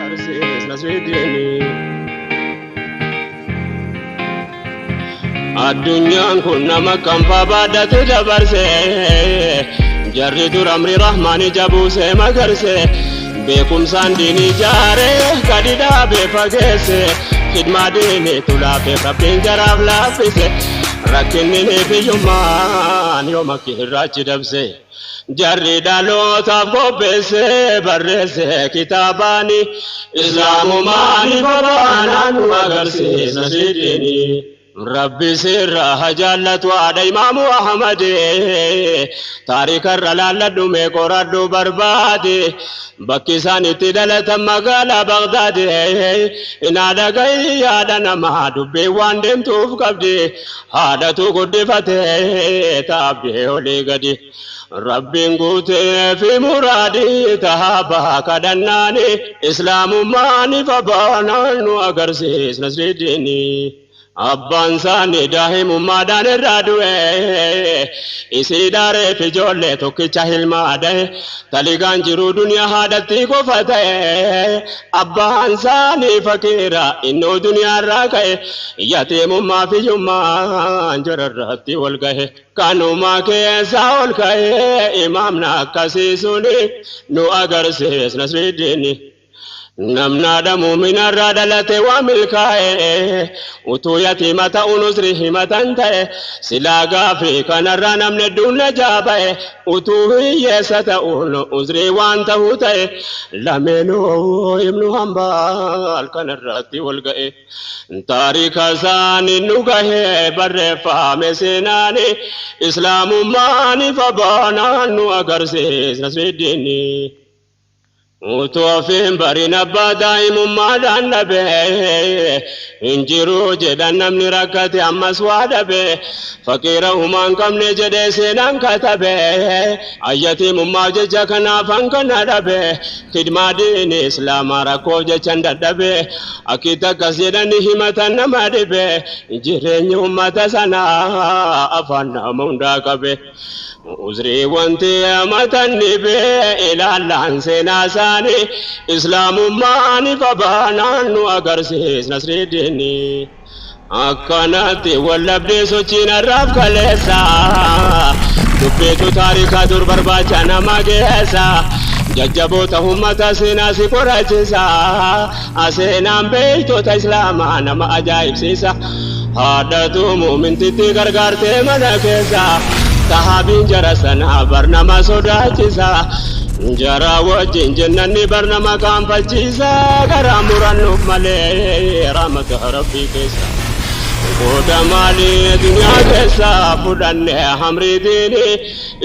Agarsiis Nasridiini. Addunyaan kun nama kanfaa baadhate dabarse, jarri dur amri rahmaani jabuuse magarse, beekumsaan diinii ijaare gadi dhaabee fageesse, khidmaa diinii tulaafeef rabbiin jaraaf laaffise, rakkinni hiyyummaan yoom akki irraachi dabse. Jarri dhalootaaf qopheesse barreesse kitaabaani, islaamumaani babaanaan nu agarsiisa sidini. Rabbi sirra haa jaallatu haadha Imaamu Ahmad, taarikarra laalladhu mee qoradhu barbaade, bakki isaan itti dhalatan magaalaa Bagdaad. Inaa dhagahi yaada namaa, dubbii waan deemtuuf qabdi, haadhatu guddifate taabdee olii gadi. Rabbiin guutee fi muraadii tahaabaa kadhannaani, islaamummaan ifa baanaan nu agarsiis Nasridiini. Abbaan isaanii daa'imummaadhaan irraa du'e, isii daareef ijoollee tokkicha hilmaa da'e, taligaan jiru duniyaa haadhatti qofa ta'e. Abbaan isaanii fakiira innoo duniyaa irraa ka'e, yatiimummaa fi hiyyummaan jararratti wal gahe. Kanuma keessaa ol ka'e imaamna akkasii suni nu agarsiis Nasridiini. Namnaadha muuminarraa dhalate waa milkaa'e, utuu yatiima ta'uun usri himatan ta'e, silaa gaafii kanarraa namni hedduun najaa ba'e, utuu hiyyeessa ta'uun usrii waan ta'uu ta'e, lameenuu Ibnu Hambaal kanarratti wal ga'e. Taarika isaanii nu gahee barreeffame seenaani, islaamummaan ifa baanaan nu agarsiis Nasridiini. Utuu ofiin bariin abbaa daa'imummaadhaan dhabe, hin jiru jedhan namni rakkate ammas waa dhabe, faqiira humaan qabne jedhee seenaan katabe, ayyatiimummaaf jecha kanaafan kana dhabe, khidmaa diini islaamaa rakkoof jechan dadhabe, akkitti akkas jedhani himatan nama dhibe, jireenyi ummata sanaa afaan nama hundaa qabe. Uzrii wanti amatan dhibe ilaallaan seenaa isaanii, islaamummaan ifa baanaan nu agarsiis Nasridiini. Akkanatti wallabdee sochiin har'aaf kaleessa, dubbiitu taarikaa dur barbaacha nama geessa, jajjaboota ummata seenaa si qorachiisa, seenaan beektota islaamaa nama ajaa'ibsiisa. Haadhatu muumintitti gargaartee mana keessa, tahaabiin jara sanaa bar nama sodaachisa, jara wajjin jennanni bar nama kaanfachiisa, garaa murannuuf malee rahmata rabbii keessa. Qooda maalii duniyaa keessa fudhanne hamrii diini,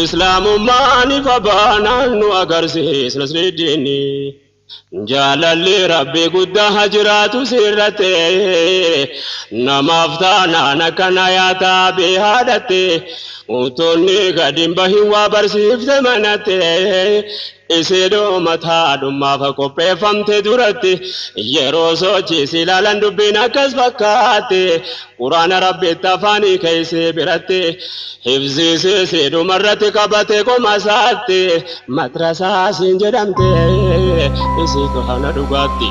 islaamummaan ifa baanaan nu agarsiis Nasridiini. Jaalalli rabbii guddaa haa jiraatu sirratti, namaaf taanaan akkana yaataa haadhatte, utuunni gadi hin bahin waa barsiifte manatti, isii mataadhummaaf qopheeffamte duratti, yeroo sochii si ilaalan dubbiin akkas fakkaatti, quraana rabbitti afaanii keessee biratti, hifziisee dhumarratti qabate qoma isaatti, madrasaa siin jedhamte isiitu hana dhugaatti.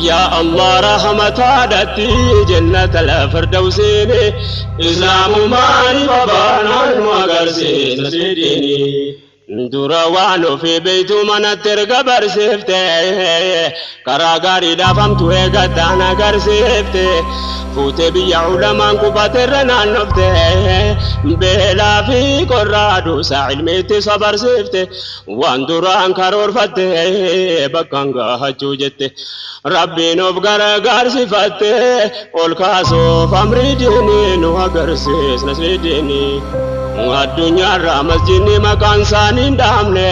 Yaa Allah rahmataadhatti jannata firdawsiini, islaamumaan ifa baanaan nu agarsiisa Nasridiini. Dura waan ofii beeytu manatti erga barsiifte, karaa gaariidhaaf hamtu eegattaan agarsiifte, fuutee biyya ulamaan qubateerra naannofte, beelaa fi qorraa duusaa ilmiitti sabarsiifte, waan duraan karoorfatte bakkaan gahachuu jette, rabbiin of gargaarsifatte ol kaasuuf amrii diinii nu agarsiis Nasridiini. Addunyaarraa masjidni maqaan isaanii hin dhahamne,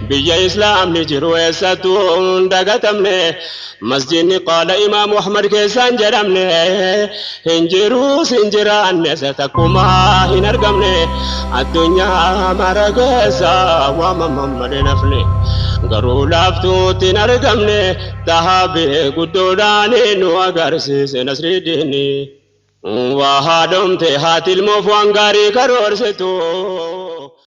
biyya islaamni jiru eessattuu hin dagatamne, masjidni qaala Imaamu Ahmad keessaan jedhamne hin jiruus hin jiraanne takkumaa hin argamne, addunyaa mara keessa waamaman malee nafne garuu laaftuutti hin argamne, tahaabee guddoodhaan nu agarsiise Nasridiini. Waa haadhomte haati ilmoof waan gaarii karoorsitu.